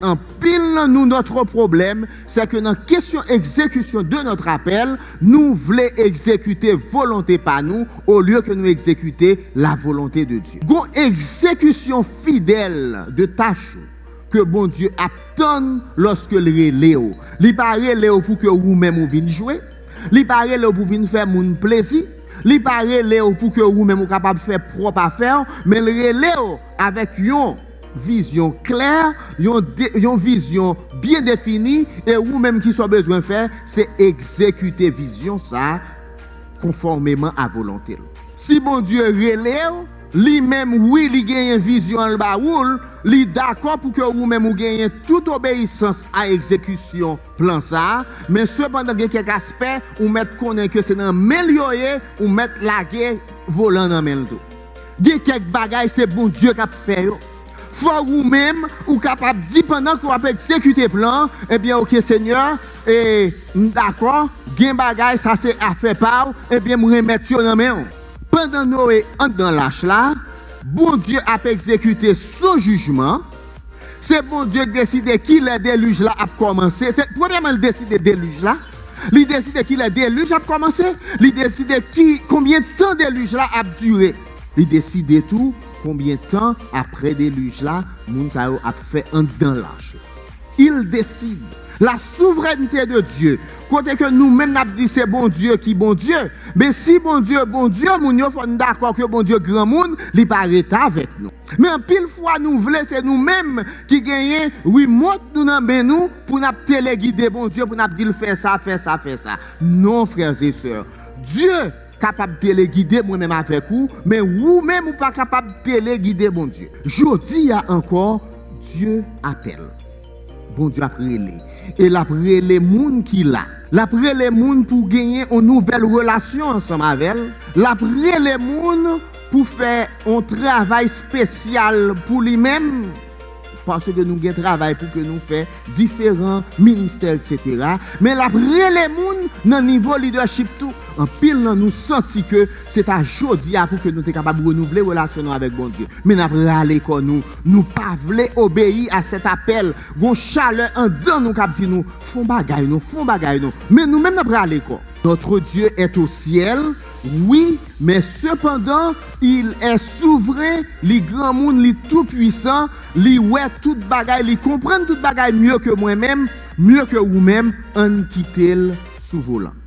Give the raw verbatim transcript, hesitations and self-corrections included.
Anpil nan nou, notre problème, c'est que nan kesyon egzekisyon de notre appel, nou vle egzekite volonte pa nou olye ke nou egzekite la volonte de Dye. Gon egzekisyon fidèl de tach ou ke Bondye ap tann lòske l rele w. Li pa rele w pou ke ou menm ou vin jwe. Li pa rele w pou vin fè moun plezi. Li pa rele w pou ke ou menm ou kapab fè pwòp afè w, men l rele w avèk yon vizyon klè, yon, de, yon vizyon byen defini, e ou menm ki sa w bezwen fè, se egzekite vizyon sa a konfòmeman a volonte l. Si Bondye rele w, li menm, wi, li genyen vizyon an l ba ou l, li dakò pou ke ou menm ou genyen tout obeyisans a egzekisyon plan sa a, men sepandan gen kèk aspè ou mèt konnen ke se nan men l yo ye, ou mèt lage volan nan men l tou. Gen kèk bagay se Bondye k ap fè yo. Fò ou menm ou kapab di pandan ke w ap egzekite plan, ebyen, oke, Senyè, e, m dakò, gen bagay, sa se afè pa w, ebyen, m renmèt yo nan men w. Pandan Noe anndan lach la, Bondye ap egzekite son jijman. Se Bondye k deside kilè delij la ap kòmanse. Se, premyèman, l deside delij la. Li deside kilè delij ap kòmanse. Li deside ki, konbyen tan delij la ap dire. Li deside tou konbyen tan apre delij la moun sa yo ap fè anndan lach la. Il décide. La souveraineté de Dieu. Kote ke nou menm n ap di se Bondye ki Bondye. Men si Bondye, Bondye, moun yo fò n dakò ke Bondye granmoun, li pa rete avèk nou. Men anpil fwa nou vle se nou menm ki genyen remote nou nan men nou pou n ap telegide Bondye, pou n ap di l fè sa, fè sa, fè sa. Non, frères et sœurs. Dye kapab telegide mwen menm avèk ou, men ou menm ou pa kapab telegide Bondye. Jodi a ankò, Dye apèl. Bondye ap rele. E l ap rele moun ki la. L ap rele moun pou genyen yon nouvèl relasyon ansanm avè l. L ap rele moun pou fè yon travay espesyal pou li menm. Paske nou gen travay pou ke nou fè, diferan ministè, etsetera. Men l ap rele moun nan nivo lidèchip tou. Anpil nan nou santi ke se ta jodi a pou ke nou te kapab renouvle relasyon nou avèk Bondye. Men n ap rale kò nou. Nou pa vle obeyi a sèt apèl. Gon chalè andan nou k ap di nou, fè yon bagay non, fè yon bagay non. Men nou menm n ap rale kò. Notre Dieu est au ciel, oui, mais cependant, il est souvren, li granmoun, li toupwisan, li wè tout bagay, li konprann tout bagay mye ke mwen menm, mye ke ou menm, ann kite l sou volan.